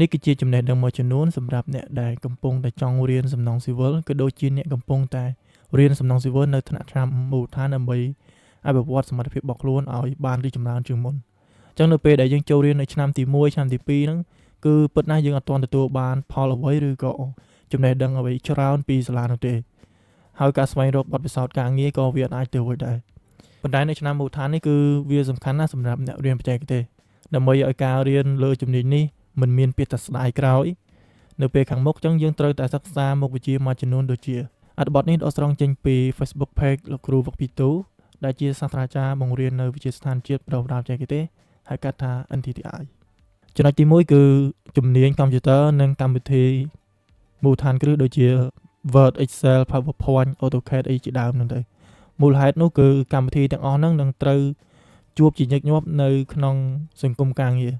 នេះគឺជាចំណេះដឹងមួយចំនួនសម្រាប់អ្នកដែលកំពុងតែចង់រៀនសំណង់ស៊ីវិលក៏ដូចជាអ្នកកំពុងតែរៀនសំណង់ស៊ីវិលនៅថ្នាក់ថ្នាក់មូលដ្ឋានដើម្បីអភិវឌ្ឍសមត្ថភាពរបស់ខ្លួនឲ្យបានរីកចម្រើនជាងមុនអញ្ចឹងនៅពេលដែលយើងចូលរៀននៅឆ្នាំទី1ឆ្នាំទី2ហ្នឹងគឺពិតណាស់យើងអត់ទាន់ទទួលបានផលអ្វីឬក៏ចំណេះដឹងអ្វីច្រើនពីសាលានោះទេហើយការស្វែងរកបទពិសោធន៍ការងារក៏វាអាចទៅរួចដែរប៉ុន្តែនៅឆ្នាំមូលដ្ឋាននេះគឺវាសំខាន់ណាស់សម្រាប់អ្នករៀនបច្ចេកទេសដើម្បីឲ្យការរៀនលើជំនាញនេះមិនមានពាក្យថាស្ដាយក្រោយនៅពេលខាងមុខចឹងយើងត្រូវតែសិក្សាមុខវិជ្ជាមួយចំនួនដូចជាអត្ថបទនេះដកស្រង់ចេញពី Facebook Page លោកគ្រូវុកពីទូដែលជាសាស្ត្រាចារ្យបង្រៀននៅវិទ្យាស្ថានជាតិប្រវត្តិបច្ចេកទេសហៅកាត់ថា NTTI ចំណុចទី1គឺជំនាញកុំព្យូទ័រនិងកម្មវិធីមូលដ្ឋានគ្រឹះដូចជា Word, Excel, PowerPoint, AutoCAD អីជាដើមហ្នឹងទៅមូលហេតុនោះគឺកម្មវិធីទាំងអស់ហ្នឹងនឹងត្រូវជួបជាញឹកញាប់នៅក្នុងសង្គមការងារ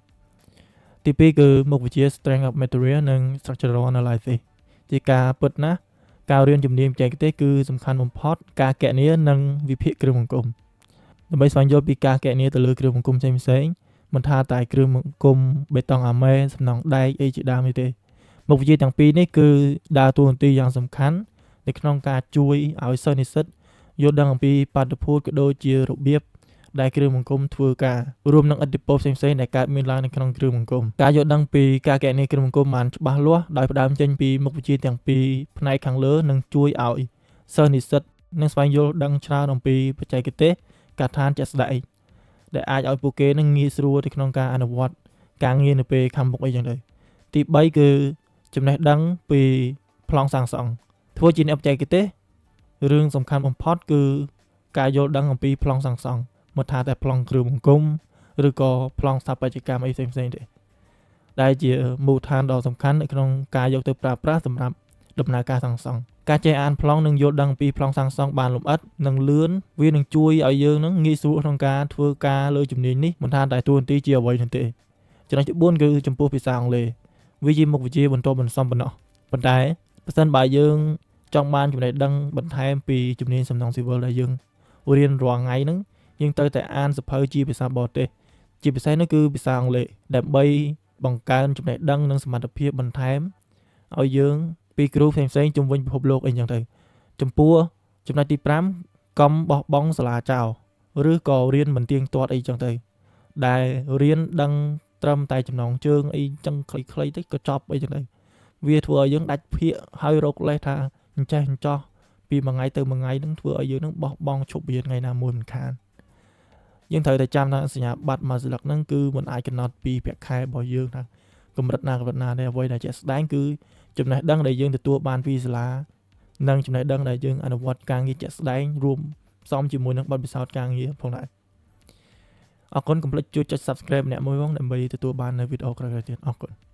ទី2គឺមុខវិជ្ជា Strength of Material និង Structural Analysis ជាការពិតណាស់ការរៀនជំនាញបច្ចេកទេសគឺសំខាន់បំផុតការគណនានិងវិភាគគ្រឿងបង្គុំដើម្បីស្វែងយល់ពីការគណនាទៅលើគ្រឿងបង្គុំផ្សេងផ្សេងមិនថាតែគ្រឿងបង្គុំបេតុងអាម៉េសំណង់ដែកអីជាដើមនេះទេមុខវិជ្ជាទាំងពីរនេះគឺដើរតួនាទីយ៉ាងសំខាន់នៅក្នុងការជួយឲ្យសិស្សនិស្សិតយល់ដឹងអំពីបាតុភូតក៏ដូចជារបៀបដែលគ្រឿងបង្គុំធ្វើការរួមនឹងឥទ្ធិពលផ្សេងៗដែលកើតមានឡើងនៅក្នុងគ្រឿងបង្គុំការយល់ដឹងពីការគណនាគ្រឿងបង្គុំបានច្បាស់លាស់ដោយផ្ដើមចេញពីមុខវិជ្ជាទាំងពីរផ្នែកខាងលើនឹងជួយឲ្យសិស្សនិស្សិតនឹងស្វែងយល់ដឹងច្រើនអំពីបច្ចេកទេសការដ្ឋានជាក់ស្ដែងដែលអាចឲ្យពួកគេនឹងងាយស្រួលទៅក្នុងការអនុវត្តការងារនៅពេលខាងមុខអីចឹងទៅទី3គឺចំណេះដឹងពីប្លង់សាងសង់ធ្វើជាអ្នកបច្ចេកទេសរឿងសំខាន់បំផុតគឺការយល់ដឹងអំពីប្លង់សាងសង់មិនថាតែប្លង់គ្រឿងបង្គុំឬក៏ប្លង់ស្ថាបត្យកម្មអីផ្សេងៗទេដែលជាមូលដ្ឋានដ៏សំខាន់នៅក្នុងការយកទៅប្រើប្រាស់សម្រាប់ដំណើរការសាងសង់ការចេះអានប្លង់និងយល់ដឹងពីប្លង់សាងសង់បានលម្អិតនិងលឿនវានឹងជួយឲ្យយើងនឹងងាយស្រួលក្នុងការធ្វើការលើជំនាញនេះមិនថាតែតួនាទីជាអ្វីនោះទេចំណុចទី4គឺចំពោះភាសាអង់គ្លេសវាជាមុខវិជ្ជាបន្ទាប់បន្សំប៉ុណ្ណោះប៉ុន្តែប្រសិនបើយើងចង់បានចំណេះដឹងបន្ថែមពីជំនាញសំណង់ស៊ីវិលដែលយើងរៀនរាល់ថ្ងៃហ្នឹងយើងត្រូវតែអានសៀវភៅជាភាសាបរទេសជាពិសេសនោះគឺភាសាអង់គ្លេសដើម្បីបង្កើនចំណេះដឹងនិងសមត្ថភាពបន្ថែមឲ្យយើងពីគ្រូផ្សេងៗជុំវិញពិភពលោកអីចឹងទៅចំពោះចំណុចទី5កុំបោះបង់សាលាចោលឬក៏រៀនមិនទៀងទាត់អីចឹងទៅដែលរៀនដឹងត្រឹមតែចំណងជើងអីចឹងខ្លីៗទៅក៏ចប់អីចឹងទៅវាធ្វើឲ្យយើងដាច់ភាកហើយរកលេសថាអញ្ចេះអញ្ចោះពីមួយថ្ងៃទៅមួយថ្ងៃនឹងធ្វើឲ្យយើងនឹងបោះបង់ឈប់រៀនថ្ងៃណាមួយមិនខានយើងត្រូវតែចាំថាសញ្ញាបត្រមួយស្លឹកហ្នឹងគឺមិនអាចកំណត់ពីប្រាក់ខែរបស់យើងថាកម្រិតណាកម្រិតណាទេអ្វីដែលជាក់ស្ដែងគឺចំណេះដឹងដែលយើងទទួលបានពីសាលានិងចំណេះដឹងដែលយើងអនុវត្តការងារជាក់ស្ដែងរួមផ្សំជាមួយនឹងបទពិសោធន៍ការងារផងដែរអរគុណកុំភ្លេចជួយចុច Subscribe ម្នាក់មួយផងដើម្បីទទួលបាននៅវីដេអូក្រោយៗទៀតអរគុណ។